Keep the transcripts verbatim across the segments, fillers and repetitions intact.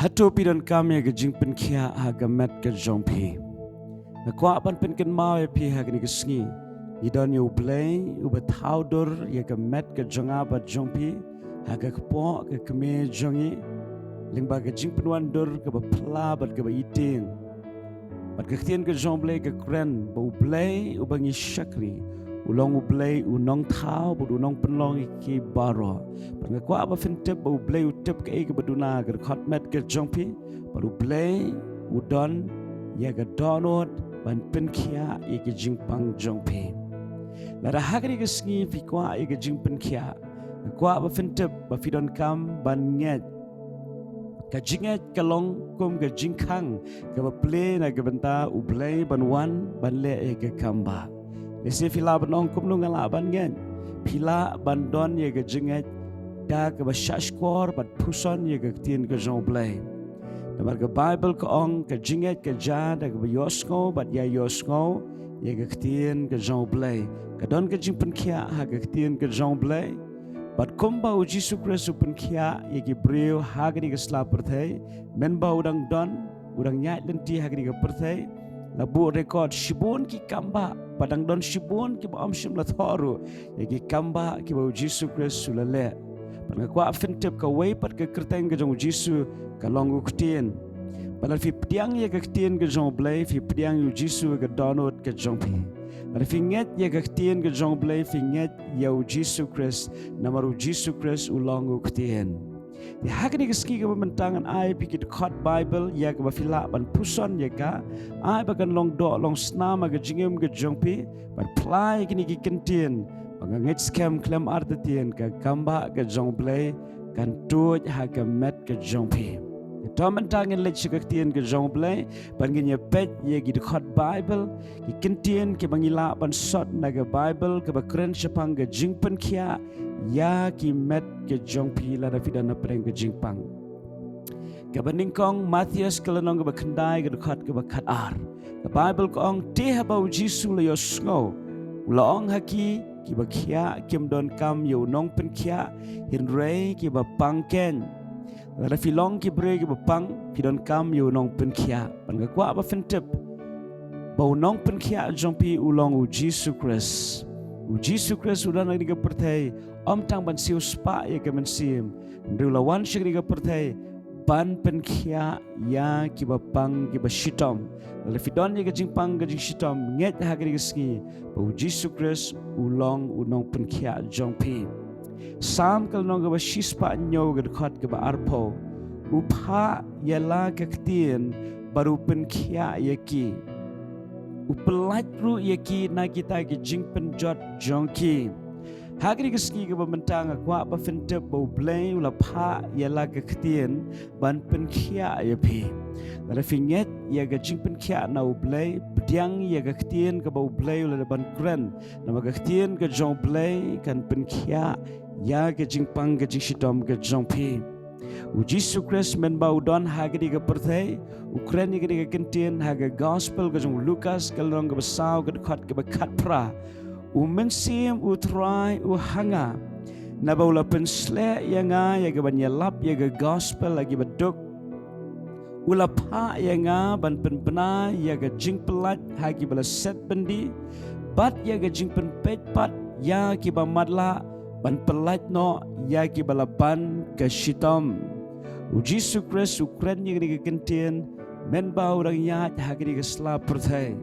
Hato phi donkam ïa ka jingpynkhiah ha ka met ka jong phi? Nga kwah ban pynkynmaw ïa phi ha kane ka sngi, ngi don ïa U Blei uba thaw dur ïa ka met ka jong nga bad jong phi ha ka kpoh ka kmie jong ngi, lyngba ka jingpynwandur kaba phylla bad kaba itieng. Bad ka ktien ka jong U Blei ka kren ba U Blei uba ngi shakri u long U Blei u nongthaw bad u nongpynlong ïa ki baroh. Bad nga kwah ba phin tip ba U Blei u tip kaei kaba duna ha ka dkhot met ka jong phi. Bad U Blei u don ïa ka dohnud ban pynkhiah ïa ka jingpang jong phi. Lada ha kane ka sngi phi kwah ïa ka jingpynkhiah, nga kwah ba phin tip ba phi donkam ban ngeit. Ka jingngeit ka long kum ka jingkhang kaba plie na ka bynta U Blei ban wan ban leh ïa ka kambah. Lehse phi lah ban ong, kumno nga lah ban ngeit? Phi lah ban don ïa ka jingngeit da kaba shahshkor bad puson ïa ka ktien ka jong U Blei. Namar ka Baibl ka ong ka jingngeit ka jia da kaba ïohsngew bad ïa ïohsngew ïa ka ktien ka jong U Blei. Ka don ka jingpynkhiah ha ka ktien ka jong U Blei. Bad kumba U Jisu Khrist u pynkhiah ïa ki briew ha kane ka sla pyrthei, mynba u dang don, u dang ïaid lynti ha kane ka pyrthei, la buh record shibun ki kambah, bad dang don shibun kiba ym shym la thoh ruh ïa ki kambah kiba U Jisu Khrist u la leh. Bad nga kwah phin tip kawei pat ka kyrteng ka jong U Jisu ka long u Ktien. Bad lada phi pdiang ïa ka ktien ka jong U Blei, phi pdiang ïa U Jisu ka dohnud ka jong phi. Lada phi ngeit ïa ka ktien ka jong U Blei, phi ngeit ïa U Jisu Khrist, namar U Jisu Khrist u long u Ktien. Te ha kane ka sngi kaba mynta ngan ai ïa phi ki dkhot Baibl ïa kaba phi lah ban puson ïa ka, ai ba kan long doh long snam ha ka jingim ka jong phi, bad plie ïa kine ki kyntien, ba nga ngeit skhem khlem artatien ka kambah ka jong U Blei kan tuid ha ka met ka jong phi. Te to mynta ngin leit sha ka ktien ka jong U Blei, bad ngin ïa peit ïa ki dkhot Baibl, ki kyntien kiba ngi lah ban sot na ka Baibl, kaba kren shaphang ka jingpynkhiah ïa ki met ka jong phi lada phi don hapdeng ka jingpang. Kaba nyngkong, Mathaios ka lynnong kaba khyndai ka dkhot kaba khatar. Ka Baibl ka ong, te haba U Jisu u la ïohsngew, u la ong ha ki, kiba khiah kim donkam ïa u nongpynkhiah, hynrei kiba pang keiñ. Lada phi long ki briew kiba pang, phi donkam ïa u nongpynkhiah. Bad nga kwah ba phin tip ba u nongpynkhiah jong phi u long U Jisu Khrist. U Jisu Khrist u don ha kane ka pyrthei ym tang ban siewspah ïa ka mynsiem, hynrei u la wan sha kane ka pyrthei ban pynkhiah ïa kiba pang kiba shitom. Lada phi don ïa ka jingpang ka jingshitom, ngeit ha kane ka sngi ba U Jisu Khrist u long u nongpynkhiah jong phi. Salm ka lynnong kaba shispah hynñiew ka dkhot kaba arphew. U phah ïa la ka ktien bad u pynkhiah ïa ki. U pyllait ruh ïa ki na kita ki jingpynjot jong ki. Ha kane ka sngi kaba mynta nga kwah ba phin tip ba U Blei u la phah ïa la ka ktien ban pynkhiah ïa phi. Lada phi ngeit ïa ka jingpynkhiah na U Blei, pdiang ïa ka ktien kaba U Blei u la dep ban kren. Namar ka ktien ka jong U Blei kan pynkhiah ïa ka jingpang ka jingshitom ka jong phi. U Jisu Khrist mynba u don ha kane ka pyrthei, u kren ïa kane ka kyntien ha ka gospel ka jong u Lukas ka lynnong kaba saw ka dkhot kaba khatphra. U Mynsiem U Trai u ha nga, naba u la pynsleh ïa nga ïa kaban ïalap ïa ka gospel ha kiba duk. U la phah ïa nga ban pynbna ïa ka jingpyllait ha kiba la set byndi, bad ïa ka jingpynpeit pat ïa kiba matlah, ban pyllait noh ïa kiba la ban ka shitom. U Jisu Khrist u kren ïa kane ka kyntien mynba u dang ïaid ha kane ka sla pyrthei.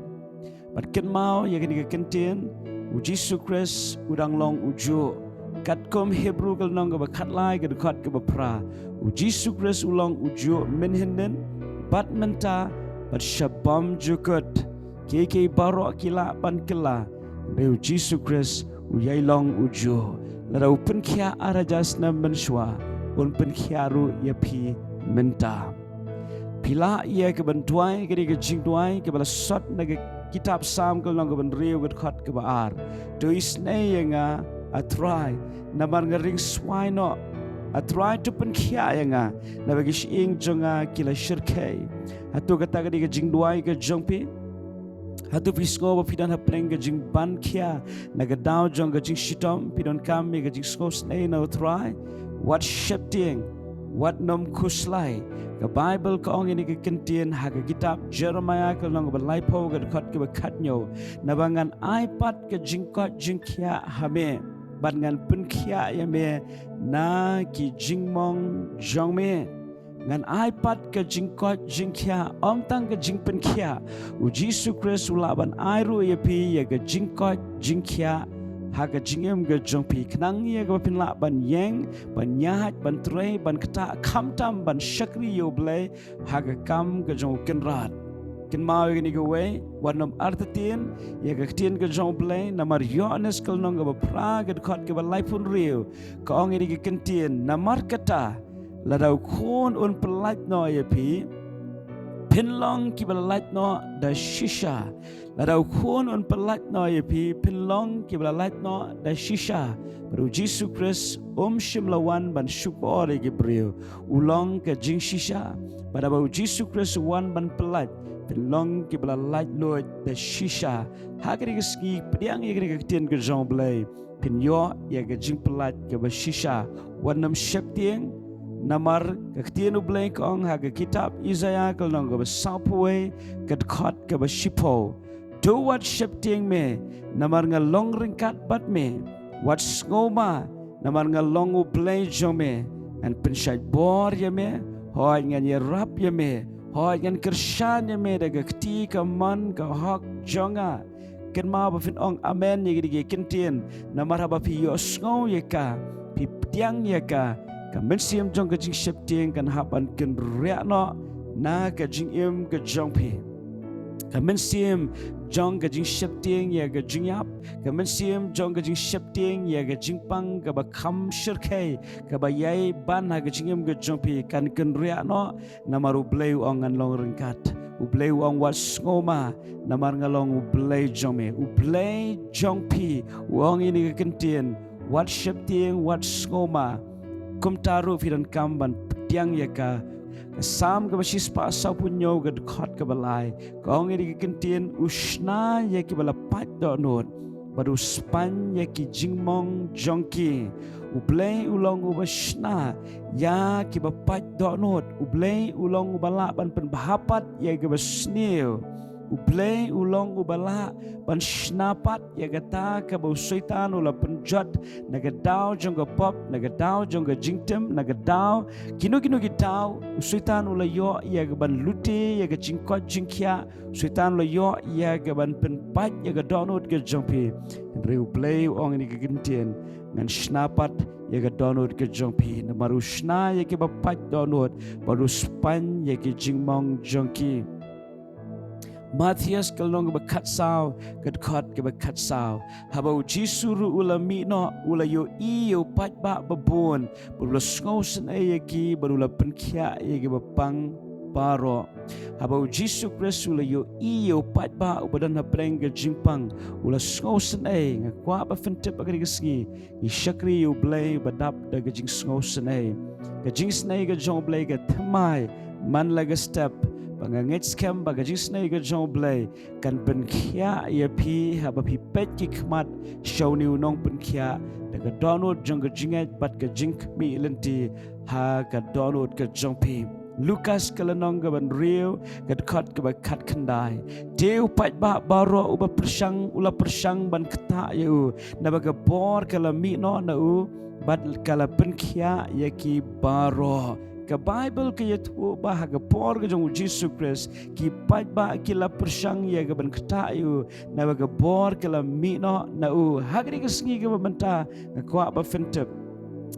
Bad kynmaw ïa kane ka kyntien, U Jisu Khrist u dang long ujuh. Katkum Hebru ka lynnong kaba khatlai ka dkhot kaba phra, U Jisu Khrist u long ujuh mynhynnin, bad mynta, bad sha bymjukut. Kiei kiei baroh ki lah ban kylla, hynrei U Jisu Khrist u ïai long ujuh. Lada u pynkhiah ar hajar snem mynshuwa, un pynkhiah ruh ïa phi mynta. Phi lah ïa kaban duwai kane ka jingduwai kaba la sot na ka kitab Salm ka lynnong kaba hynriew ka dkhot kaba ar. To isynei ïa nga, A Trai, namar nga ring swai noh. A Trai, to pynkhiah ïa nga, naba ki shyieng jong nga ki la shyrkhei. Hato kata ka dei ka jingduwai ka jong phi? Hato phi sngew ba phi don hapdeng ka jingban khia na ka daw jong ka jingshitom, phi donkam ïa ka jingsngewsynei na U Trai? Wat sheptieng, Wat nym khuslai. Ka Baibl ka ong ïa kane ka kyntien ha ka kitab Jeremiah ka lynnong kaba laiphew ka dkhot kaba khathynñiew. Naba ngan ai pat ka jingkoit jingkhiah ha me, bad ngan pynkhiah ïa me na ki jingmong jong me. Ngan ai pat ka jingkoit jingkhiah, ym tang ka jingpynkhiah. U Jisu Khrist u lah ban ai ruh ïa phi ïa ka jingkoit jingkhiah ha ka jingim ka jong phi, khnang ïa kaba phin lah ban ïeng, ban ïaid, ban trei, ban ktah, khamtam ban shakri ïa U Blei ha ka kam ka jong U Kynrad. Kynmaw ïa kane kawei, wat nym artatien ïa ka ktien ka jong U Blei, namar Ïoannis ka lynnong kaba phra ka dkhot kaba laiphew hynriew, ka ong ïa kane ka kyntien, namar kata, lada U Khun un pyllait noh ïa phi, phin long kiba la lait noh da shisha. Lada U Khun un pyllait noh ïa phi, phin long kiba la lait noh da shisha. Bad U Jisu Khrist um shym la wan ban shukor ïa ki briew. U long ka jingshisha. Bad haba U Jisu Khrist u wan ban pyllait, phin long kiba la laitluid da shisha. Ha kane ka sngi pdiang ïa kane ka ktien ka jong U Blei, phin ïoh ïa ka jingpyllait kaba shisha. Wat nym sheptieng, namar ka ktien U Blei ka ong ha ka kitab Isaïah ka lynnong kaba sawphew wei ka dkhot kaba shiphew. To wat sheptieng me, namar nga long ryngkat bad me. Wat sngewma, namar nga long U Blei jong me. Ngan pynshait bor ïa me, hooid ngan ïarap ïa me, hooid ngan kyrshan ïa me da ka kti kamon ka hok jong nga. Kynmaw ba phin ong amen ïa kine ki kyntien, namar haba phi ïohsngew ïa ka, phi pdiang ïa ka, ka mynsiem jong ka jingsheptieng kan hap ban kynriah noh na ka jingim ka jong phi. Ka mynsiem jong ka jingsheptieng ïa ka jingïap, ka mynsiem jong ka jingsheptieng ïa ka jingpang kaba kham shyrkhei, kaba ïai ban ha ka jingim ka jong phi kan kynriah noh, namar U Blei u ong ngan long ryngkat. U Blei u ong wat sngewma, namar nga long U Blei jong me. U Blei jong phi, u ong ïa kane ka kyntien, wat sheptieng, wat sngewma. Kumta ruh phi donkam ban pdiang ïa ka. Ka Salm kaba shispah sawphew hynñiew ka dkhot kaba lai, ka ong ïa kane ka kyntien, u shna ïa kiba la pait dohnud, bad u spaiñ ïa ki jingmong jong ki. U Blei u long uba shna ïa kiba pait dohnud. U Blei u long uba lah ban pynbha pat ïa kiba sniew. U Blei u long uba lah ban shna pat ïa kata kaba u Soitan u la pynjot na ka daw jong ka pop, na ka daw jong ka jingtim, na ka daw kino kino ki daw u Soitan u la ïoh ïa ka ban lute ïa ka jingkoit jingkhiah, u Soitan u la ïoh ïa ka ban pynpait ïa ka dohnud ka jong phi. Hynrei U Blei u ong ïa kane ka kyntien, ngan shna pat ïa ka dohnud ka jong phi, namar u shna ïa kiba pait dohnud, bad u spaiñ ïa ki jingmong jong ki. Mathaios ka lynnong kaba khatsaw, ka dkhot kaba khatsaw. Haba U Jisu ruh u la mih noh, u la ïohi ïa u paidbah babun, bad u la sngewsynei ïa ki, bad u la pynkhiah ïa kiba pang baroh. Haba U Jisu Khrist u la ïohi ïa u paidbah uba don hapdeng ka jingpang, u la sngewsynei. Nga kwah ba phin tip ha kane ka sngi, ngi shakri ïa U Blei ba dap da ka jingsngewsynei. Ka jingsynei ka jong U Blei ka thymmai man la ka step. Ba nga ngeit skhem ba ka jingsynei ka jong U Blei kan pynkhiah ïa phi haba phi peit ki khmat sha une u nongpynkhiah, da ka dohnud jong ka jingngeit bad ka jingkhmih lynti ha ka dohnud ka jong phi. Lukas ka lynnong kaba hynriew, ka dkhot kaba khatkhyndai. Te u paidbah baroh uba pyrshang u la pyrshang ban ktah ïa u, naba ka bor ka la mih noh na u, bad ka la pynkhiah ïa ki baroh. Ka Baibl ka ïathuh ba ha ka por ka jong U Jisu Khrist, ki paidbah ki la pyrshang ïa ka ban ktah ïa u, naba ka bor ka la mih noh na u. Ha kane ka sngi kaba mynta, nga kwah ba phin tip,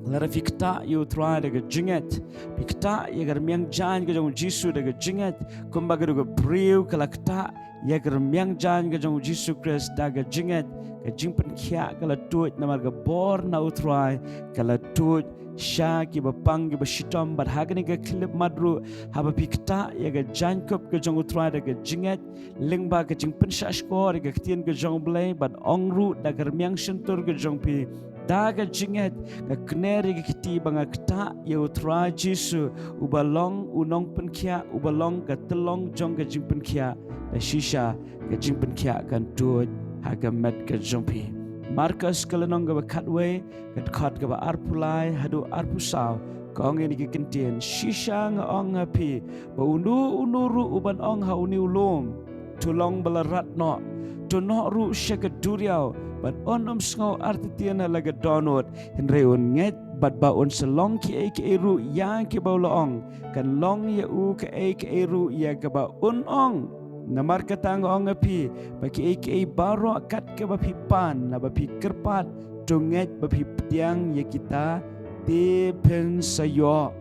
lada phi ktah ïa U Trai da ka jingngeit, phi ktah ïa ka rmiang jaiñ ka jong U Jisu da ka jingngeit, kumba ka dei ka briew ka la ktah ïa ka rmiang jaiñ ka jong U Jisu Khrist da ka jingngeit, ka jingpynkhiah ka la tuid, namar ka bor na U Trai ka la tuid sha kiba pang kiba shitom. Bad ha kane ka khyllipmat ruh, haba phi ktah ïa ka jaiñkup ka jong U Trai da ka jingngeit, lyngba ka jingpynshahshkor ïa ka ktien ka jong U Blei, bad ong ruh da ka rmiang shyntur ka jong phi, da ka jingngeit, ka kner ïa ka kti ba nga ktah ïa U Trai Jisu, uba long u nongpynkhiah, uba long ka tyllong jong ka jingpynkhiah, da shisha ka jingpynkhiah kan tuid ha ka met ka jong phi. Markos ka lynnong kaba khatwei, ka dkhot kaba arphew lai haduh arphew saw. Ka ong ïa kane ka kyntien, shisha nga ong ha phi, ba uno uno ruh uban ong ha une u lum, to long ba la rat noh, to noh ruh sha ka duriaw, bad un ym sngew artatien ha la ka dohnud, hynrei un ngeit, bad ba un sa long kiei kiei ruh ïa kiba u la ong, kan long ïa u kaei kaei ruh ïa kaba un ong. Namar kata nga ong ha phi, ba kiei kiei baroh kat kaba phi pan, naba phi kyrpad, to ngeit ba phi pdiang ïa kita, te phin sa ïoh.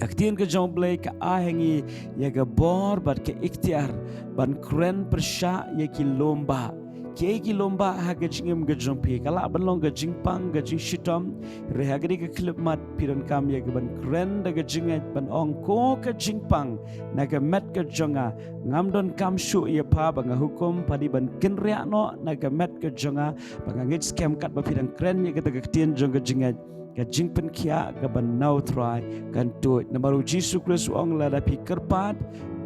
Ka ktien ka jong U Blei ka ai ha ngi ïa ka bor bad ka iktiar ban kren pyrshah ïa ki lum bah. Kiei ki lum bah ha ka jingim ka jong phi? Ka lah ban long ka jingpang, ka jingshitom. Hynrei ha kane ka khyllipmat phi donkam ïa ka ban kren da ka jingngeit ban ong, ko ka jingpang, na ka met ka jong nga, ngam donkam shuh ïa pha ba nga hukum pha dei ban kynriah noh na ka met ka jong nga, ba nga ngeit skhem katba phi dang kren ïa kata ka ktien jong ka jingngeit, ka jingpynkhiah ka ban na U Trai kan tuid. Namar U Jisu Khrist u ong, lada phi kyrpad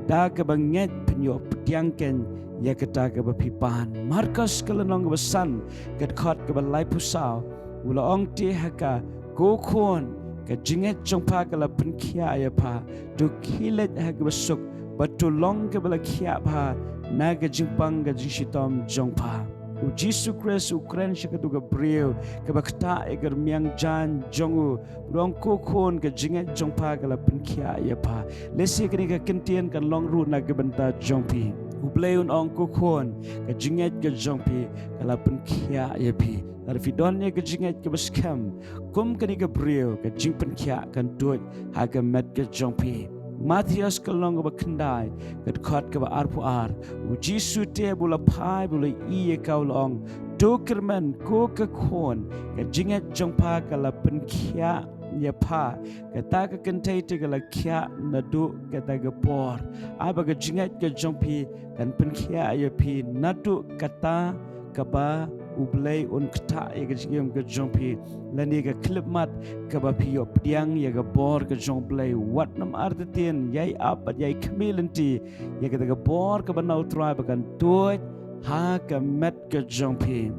da kaba ngeit, phin ïoh pdiang keiñ ïa kata kaba phi pan. Markos ka lynnong kaba san, ka dkhot kaba laiphew saw, u la ong te ha ka, ko khun, ka jingngeit jong pha ka la pynkhiah ïa pha. To khie leit ha kaba suk, bad to long kaba la khiah bha na ka jingpang ka jingshitom jong pha. U Jisu Khrist u kren sha katu ka briew kaba ktah ïa ka rmiang jaiñ jong u, bad u ong, ko khun, ka jingngeit jong pha ka la pynkhiah ïa pha. Lehse kane ka kyntien kan long ruh na ka bynta jong phi. U Blei un ong, ko khun, ka jingngeit ka jong phi ka la pynkhiah ïa phi. Lada phi don ïa ka jingngeit kaba skhem kum kane ka briew, ka jingpynkhiah kan tuid ha ka met ka jong phi. Mathaios ka lynnong kaba khyndai, ka dkhot kaba arphew ar, U Jisu te ba u la phai, ba u la ïohi ïa ka, u la ong, to kyrmen, ko ka khun, ka jingngeit jong pha ka la pynkhiah ïa pha. Kata ka kynthei te ka la khiah naduh kata ka por. Ai ba ka jingngeit ka jong phi kan pynkhiah ïa phi naduh kata kaba U Blei un ktah ïa ka jingim ka jong phi. Lane ka khyllipmat kaba phi ïoh pdiang ïa ka bor ka jong U Blei. Wat nym artatien, ïai ap bad ïai khmih lynti ïa kata ka bor kaba na U Trai ba kan tuid ha ka met ka jong phi.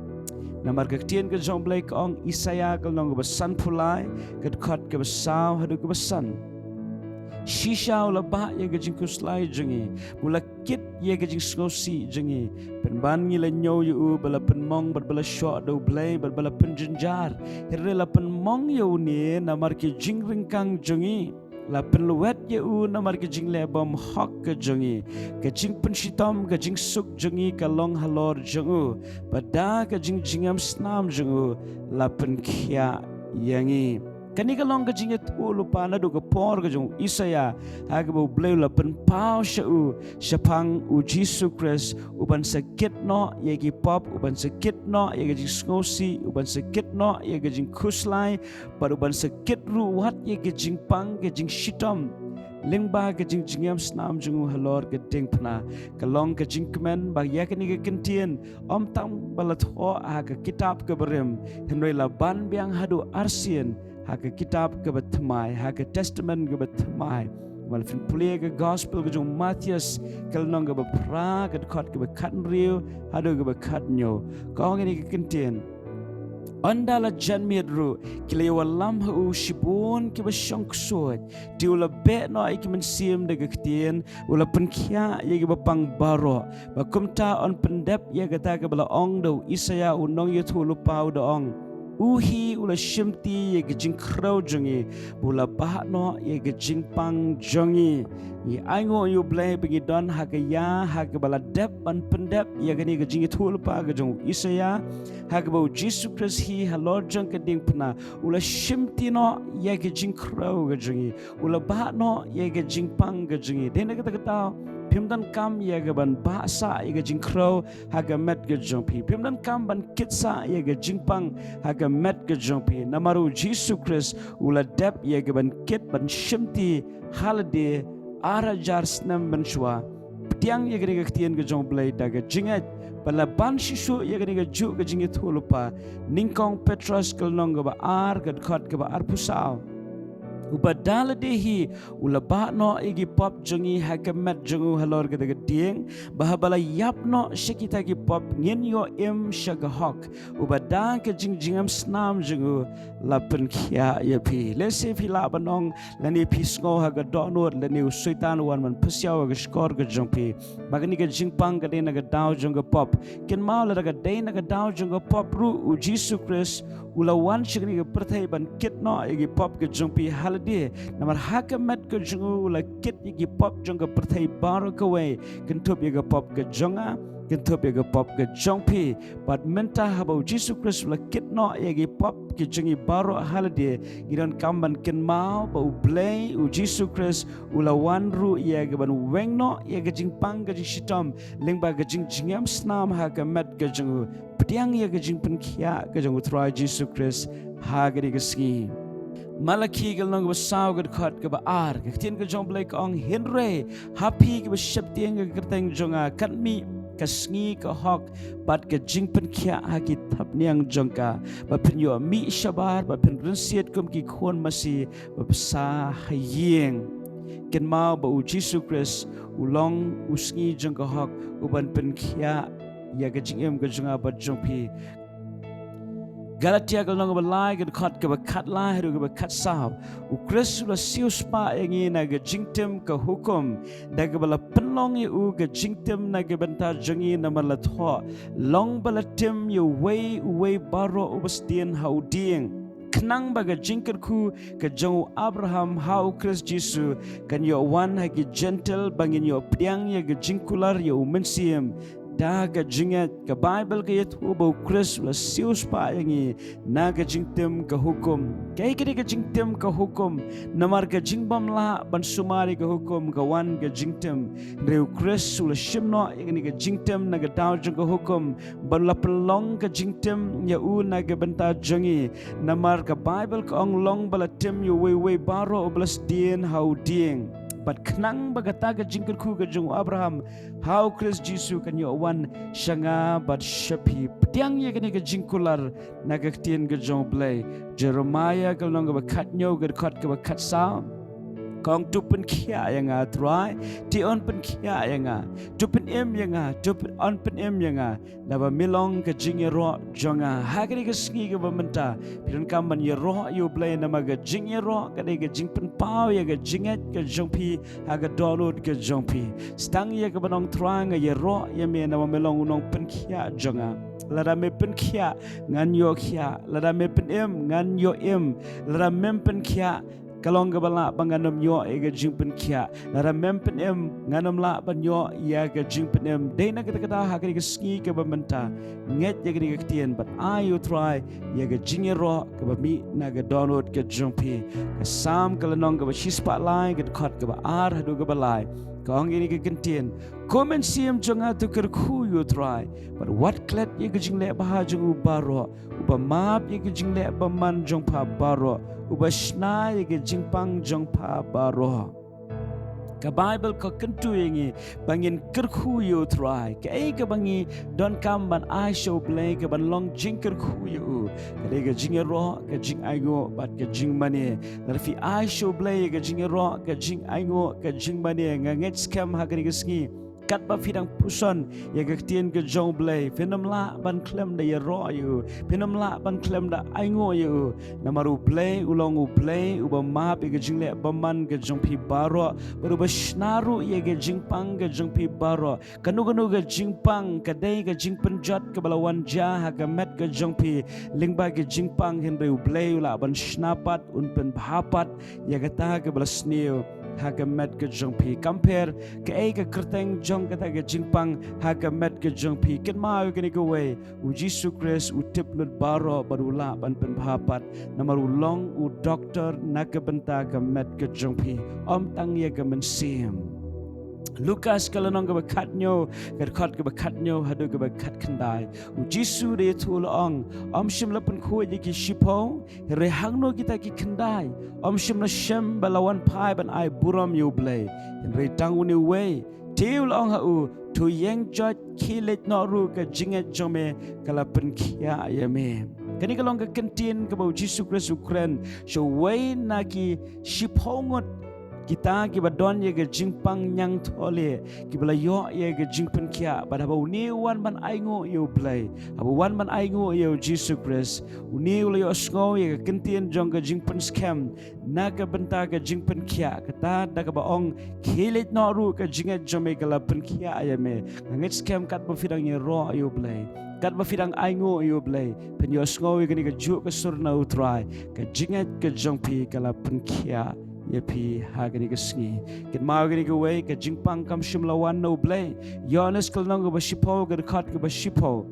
Namar ka ktien ka jong U Blei ka ong, Isaïah ka lynnong kaba sanphew lai, ka dkhot kaba saw haduh kaba san. Shisha u la bah ïa ka jingkhuslai jong ngi, u la kit ïa ka jingsngewsih jong ngi. Pynban ngi la ñiew ïa u ba la pynmong bad ba la shoh da U Blei bad ba la pynjynjar. Hynrei la pynmong ïa une namar ki jingryngkang jong ngi. La pynlwet ïa u namar ki jingleh bymhok ka jong ngi. Ka jingpynshitom, ka jingsuk jong ngi ka long halor jong u. Bad da ka jingjynjar snam jong u la pynkhiah ïa ngi. Kane ka long ka jingïathuhlypa naduh ka por ka jong u Isaïah, ha kaba U Blei u la pynpaw sha u shaphang U Jisu Khrist, u ban sa kit noh ïa ki pop, u ban sa kit noh ïa ka jingsngewsih, u ban sa kit noh ïa ka jingkhuslai, bad u ban sa kit ruh wat ïa ka jingpang, ka jingshitom lyngba ka jingjynjar snam jong u halor ka diengphna. Ka long ka jingkmen ba ïa kane ka kyntien ym tang ba la thoh ha ka kitab kaba rim, hynrei la ban biang haduh arsien ha ka kitab kaba thymmai, ha ka Testament kaba thymmai. Wat la phin pule ka Gospel ka jong u Mathaios, ka lynnong kaba phra, ka dkhot kaba khathynriew haduh kaba khathynñiew. Ka ong ïa kane ka kyntien, ynda la janmiet ruh ki la ïawallam ha u shibun kiba shong ksuid. Te u la beh noh ïa ki mynsiem da ka ktien, u la pynkhiah ïa kiba pang baroh. Bad kumta yn pyndep ïa kata kaba la ong da u Isaïah u nongïathuhlypa, u da ong, u hi u la shimti ïa ka jingkhrew jong ngi, bad u la bah noh ïa ka jingpang jong ngi. Ngi ainguh ïa U Blei ba ngi don ha ka ïa, ha kaba la dep ban pyndep ïa kane ka jingïathuhlypa ka jong u Isaïah, ha kaba U Jisu Khrist hi halor jong ka diengphna u la shimti noh ïa ka jingkhrew ka jong ngi. U la bah noh ïa ka jingpang ka jong ngi. Dei na kata ka daw phim donkam ïa ka ban bah sah ïa ka jingkhrew ha ka met ka jong phi. Phim donkam ban kit sah ïa ka jingpang ha ka met ka jong phi. Namar U Jisu Khrist u la dep ïa ka ban kit, ban shimti ha lade ar hajar snem mynshuwa. Pdiang ïa kane ka ktien ka jong U Blei da ka jingngeit, bad la ban shisha ïa kane ka juh ka jingïathuhlypa. Nyngkong Petros ka lynnong kaba ar, ka dkhot kaba arphew saw. Uba da lade hi u la bah noh ïa ki pop jong ngi ha ka met jong u halor kata ka dieng, ba haba la ïap noh sha kita ki pop ngin ïoh im sha ka hok. Uba da ka jingjngem snam jong u la pynkhiah ïa phi. Lehse phi lah ban ong, lane phi sngew ha ka dohnud, lane u Soitan u wan ban pynsiaw ha ka shkor ka jong phi ba kane ka jingpang ka dei na ka daw jong ka pop. Kynmaw, lada ka dei na ka daw jong ka pop ruh, u Jisu Khrist u la wan sha kane ka pyrthei ban kit noh ïa ki pop ka jong phi ha lade. Namar ha ka met ka jong u u la kit ïa ki pop jong ka pyrthei baroh kawei, kynthup ïa ka pop ka jong nga, kynthup ïa ka pop ka jong phi. Bad mynta haba u Jisu Khrist u la kit noh ïa ki pop ki jong ngi baroh ha lade, ngi donkam ban kynmaw ba U Blei, u Jisu Khrist, u la wan ruh ïa ka ban weng noh ïa ka jingpang ka jingshitom lyngba ka jingjngem snam ha ka met ka jong u. Pdiang ïa ka jingpynkhiah ka jong U Trai Jisu Khrist ha kane ka sngi. Malaki ka lynnong kaba saw ka dkhot kaba ar, ka ktien ka jong U Blei ka ong, hynrei ha phi kiba sheptieng ïa ka kyrteng jong nga, kan mih ka sngi ka hok bad ka jingpynkhiah ha ki thapniang jong ka, ba phin ïoh mih shabar, ba phin rynsied kum ki khun masi ba bsa ha ïing. Kynmaw ba u Jisu Khrist u long u sngi jong ka hok, u ban pynkhiah ïa ka jingim ka jong nga bad jong phi. Galatia ka lynnong kaba lai ka dkhot kaba khatlai haduh kaba khatsaw. U Khrist u la siewspah ïa ngi na ka jingtim ka hukum, da kaba la pynlong ïa u ka jingtim na ka bynta jong ngi, namar la thoh, long ba la tim ïa uwei uwei baroh uba sdien ha u dieng, khnang ba ka jingkyrkhu ka jong u Abraham ha u Khrist Jisu kan ïoh wan ha ki Jentil, ba ngin ïoh pdiang ïa ka jingkular ïa u Mynsiem da ka jingngeit. Ka Baibl ka ïathuh ba u Khrist u la siewspah ïa ngi na ka jingtim ka hukum. Kaei ka dei ka jingtim ka hukum? Namar ka jingbym lah ban sumar ïa ka hukum ka wan ka jingtim. Hynrei u Khrist u la shim noh ïa kane ka jingtim na ka daw jong ka hukum, ba la pynlong ka jingtim ïa u na ka bynta jong ngi. Namar ka Baibl ka ong, long ba la tim ïa uwei uwei baroh uba la sdien ha u dieng, bad khnang ba kata ka jingkyrkhu ka jong u Abraham ha u Khrist Jisu kan ïoh wan sha nga bad sha phi. Pdiang ïa kane ka jingkular na ka ktien ka jong U Blei. Jeremaïa ka lynnong kaba khathynñiew ka dkhot kaba khatsaw, ka ong, to pynkhiah ïa nga, Trai, te yn pynkhiah ïa nga, to pynim ïa nga, to pyn-, yn pynim ïa nga, naba me long ka jingïaroh jong nga. Ha kane ka sngi kaba mynta phi donkam ban ïaroh ïa U Blei, namar ka jingïaroh ka dei ka jingpynpaw ïa ka jingngeit ka jong phi ha ka dohnud ka jong phi. Sdang ïa kaba ong, Trai, nga ïaroh ïa me, naba me long u nongpynkhiah jong nga. Lada me pynkhiah, ngan ïoh khiah. Lada me pynim, ngan ïoh im. Lada mem pynkhiah, ka long kaba lah ba ngan ym ïoh ïa ka jingpynkhiah. Lada mem pynim, ngan ym lah ban ïoh ïa ka jingpynim. Dei na kata ka daw ha kane ka sngi kaba mynta, ngeit ïa kane ka ktien bad ai ïa U Trai ïa ka jingïaroh kaba mih na ka dohnud ka jong phi. Ka Salm ka lynnong kaba shispah lai ka dkhot kaba ar haduh kaba lai, ka ong ïa kane ka kyntien, ko Mynsiem jong nga, to kyrkhu ïa U Trai, bad wat klet ïa ka jingleh bha jong u baroh, uba map ïa ka jingleh bymman jong pha baroh, uba shna ïa ka jingpang jong pha baroh. Ka Baibl ka kyntu ïa ngi ba ngin kyrkhu ïa U Trai. Kaei kaba ngi donkam ban ai sha U Blei ka ban long jingkyrkhu ïa u? Ka dei ka jingïaroh, ka jingainguh bad ka jingmane. Lada phi ai sha U Blei ïa ka jingïaroh, ka jingainguh, ka jingmane, nga ngeit skhem ha kane ka sngi, katba phi dang puson ïa ka ktien ka jong U Blei, phin ym lah ban khlem da ïaroh ïa u, phin ym lah ban khlem da ainguh ïa u. Namar U Blei u long U Blei uba map ïa ka jingleh bymman ka jong phi baroh, bad uba shna ruh ïa ka jingpang ka jong phi baroh. Kano kano ka jingpang ka dei ka jingpynjot kaba la wan jia ha ka met ka jong phi lyngba ka jingpang, hynrei U Blei u lah ban shna pat, un pynbha pat ïa kata kaba la sniew ha ka met ka jong phi. Kam pher kaei ka kyrteng jong kata ka jingpang ha ka met ka jong phi, kynmaw ïa kane kawei, u Jisu Khrist u tip lut baroh bad u lah ban pynbha pat, namar u long u doktor na ka bynta ka met ka jong phi, ym tang ïa ka mynsiem. Lukas ka lynnong kaba khathynñiew, ka dkhot kaba khathynñiew haduh kaba khatkhyndai. U Jisu u da ïathuh u la ong, ym shym la pynkhuid ïa ki shiphew? Hynrei hangno kita ki khyndai? Ym shym la shem ba la wan phai ban ai burom ïa U Blei, hynrei tang une uwei? Te u la ong ha u, to ïeng joit, khie leit noh ruh, ka jingngeit jong me ka la pynkhiah ïa me. Kane ka long ka kyntien kaba u Jisu Khrist u kren sha uwei na ki shiphew ngut kita kiba don ïa ka jingpang ñiangthohlieh, kiba la ïoh ïa ka jingpynkhiah. Bad haba une u wan ban ainguh ïa U Blei, haba u wan ban ainguh ïa u Jisu Khrist, une u la ïohsngew ïa ka kyntien jong ka jingpynskhem na ka bynta ka jingpynkhiah, kata da kaba ong, khie leit noh ruh, ka jingngeit jong me ka la pynkhiah ïa me. Nga ngeit skhem katba phi dang ïaroh ïa U Blei, katba phi dang ainguh ïa U Blei, phin ïohsngew ïa kane kajuh ka sur na U Trai, ka jingngeit ka jong phi ka la pynkhiah ïa phi ha kane ka sngi. Kynmaw kane kawei, ka jingpang kam shym la wan na U Blei. Ïoannis ka lynnong kaba shiphew, ka dkhot kaba shiphew.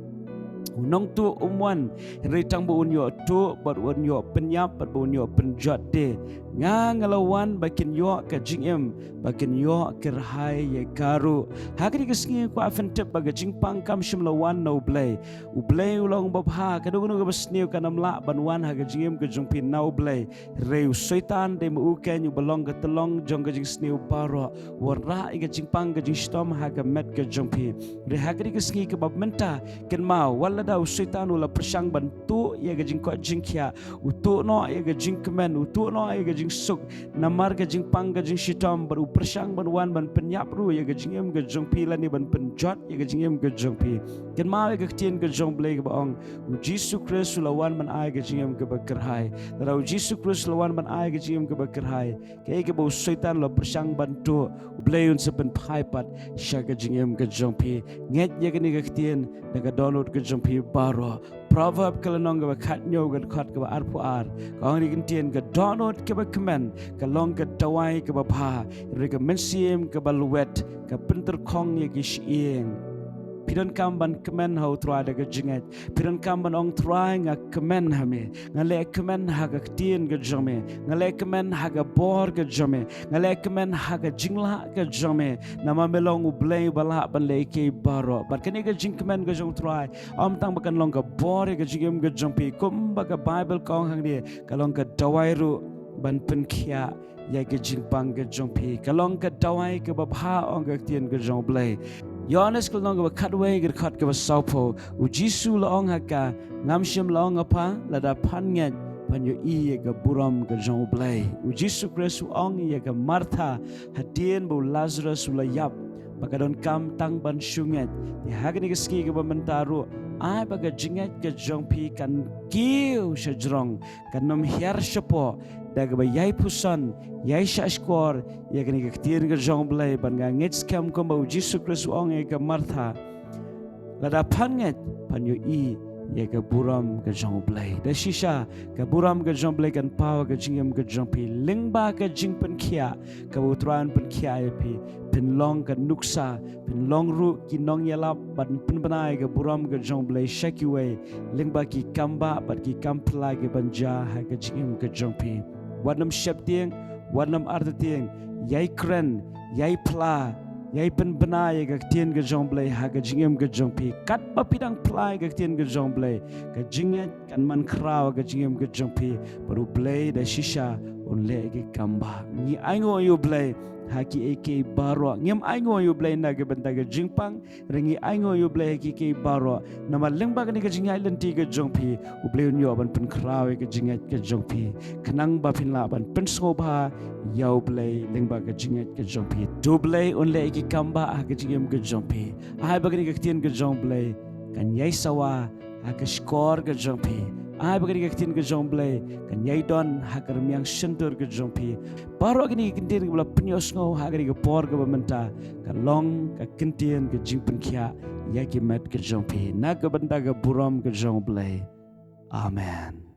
U nongtuh um wan hynrei tang ba un ïoh tuh bad un ïoh pynïap bad ba un ïoh pynjot de. Nga, nga la wan ba kin ïoh ka jingim, ba kin ïoh kyrhai ïa ka ruh. Ha kane ka sngi kwah phin tip ba ka jingpang kam shym la wan na U Blei. U Blei u long babha, kano kano kaba sniew kan ym lah ban wan ha ka jingim ka jong phi na U Blei. Hynrei u Soitan dei ma u keiñ uba long ka tyllong jong ka jingsniew baroh, u wanrah ïa ka jingpang ka jingshitom ha ka met ka jong phi. Hynrei ha kane ka sngi kaba mynta, kynmaw, wat lada u Soitan u la pyrshang ban tuh ïa ka jingkoit jingkhiah, u tuh noh ïa ka jingkmen, u tuh noh ïa ka jingsuk, namar ka jingpang ka jingshitom, bad u pyrshang ban wan ban pynïap ruh ïa ka jingim ka jong phi lane ban pynjot ïa ka jingim ka jong phi. Kynmaw ïa ka ktien ka jong U Blei kaba ong, u Jisu Khrist u la wan ban ai ka jingim kaba kyrhai. Lada u Jisu Khrist u la wan ban ai ka jingim kaba kyrhai, kaei kaba u Soitan u la pyrshang ban tuh, U Blei un sa pynphai pat sha ka jingim ka jong phi. Ngeit ïa kane ka ktien da ka dohnud ka jong phi baroh. Proverb ka lynnong kaba khathynñiew, ka dkhot kaba arphew ar, ka ong kane ka ktien, ka dohnud kaba kmen ka long ka dawai kaba bha, hynrei ka mynsiem kaba lwet ka pyntyrkhong ïa ki shyieng. Phi donkam ban kmen ha U Trai da ka jingngeit. Phi donkam ban ong, Trai, nga kmen ha me. Nga leh kmen ha ka ktien ka jong me. Nga leh kmen ha ka bor ka jong me. Nga leh kmen ha ka jinglah ka jong me. Namar me long U Blei uba lah ban leh kiei baroh. Bad kane ka jingkmen ka jong U Trai, ym tang ba kan long ka bor ïa ka jingim ka jong phi, kumba ka Baibl ka ong hangne, ka long ka dawai ruh ban pynkhiah ïa ka jingpang ka jong phi. Ka long ka dawai kaba bha, ong ka ktien ka jong U Blei. Ïoannis ka lynnong kaba khatwei, ka dkhot kaba sawphew, u Jisu u la ong ha ka, ngam shym la ong ha pha, lada phan ngeit, phan ïohi ïa ka burom ka jong U Blei. U Jisu Khrist u ong ïa ka Martha, hadien ba u Lazarus u la ïap, ba ka donkam tang ban shu ngeit. Te ha kane ka sngi kaba mynta ruh, ai ba ka jingngeit ka jong phi kan kiew shajrong, kan ym hiar shapoh, da kaba ïai puson, ïai shahshkor ïa kane ka ktien ka jong U Blei, bad nga ngeit skhem kumba u Jisu Khrist u ong ïa ka Martha, lada phan ngeit, phan ïohi ïa ka burom ka jong U Blei. Da shisha, ka burom ka jong U Blei kan paw ha ka jingim ka jong phi lyngba ka jingpynkhiah kaba U Trai un pynkhiah ïa phi. Phin long ka nuksa, phin long ruh ki nongïalap ban pynbna ïa ka burom ka jong U Blei sha kiwei, lyngba ki kambah bad ki kam phylla kiban jia ha ka jingim ka jong phi. Wat nym sheptieng, wat nym artatien, ïai kren, ïai phylla, ïai pynbna ïa ka ktien ka jong U Blei ha ka jingim ka jong phi. Katba phi dang phylla ïa ka ktien ka jong U Blei, ka jingngeit kan man khraw ha ka jingim ka jong phi, bad U Blei da shisha un leh ïa ki kambah. Ngi ainguh ïa U Blei ha kiei kiei baroh. Ngim ainguh ïa U Blei na ka bynta ka jingpang, hynrei ngi ainguh ïa U Blei ha kiei kiei baroh. Namar lyngba kane ka jingïaid lynti ka jong phi, U Blei un ïoh ban pynkhraw ïa ka jingngeit ka jong phi, khnang ba phin lah ban pynsngewbha ïa U Blei lyngba ka jingngeit ka jong phi. To U Blei un leh ïa ki kambah ha ka jingim ka jong phi. Ai ba kane ka ktien ka jong U Blei kan ïai sawa ha ka shkor ka jong phi. Ai ba kane ka ktien ka jong U Blei kan ïai don ha ka rmiang shyntur ka jong phi. Baroh kine ki kyntien kiba la pynïohsngew ha kane ka por kaba mynta, ka long ka kyntien ka jingpynkhiah ïa ki met ka jong phi, na ka bynta ka burom ka jong U Blei. Amen.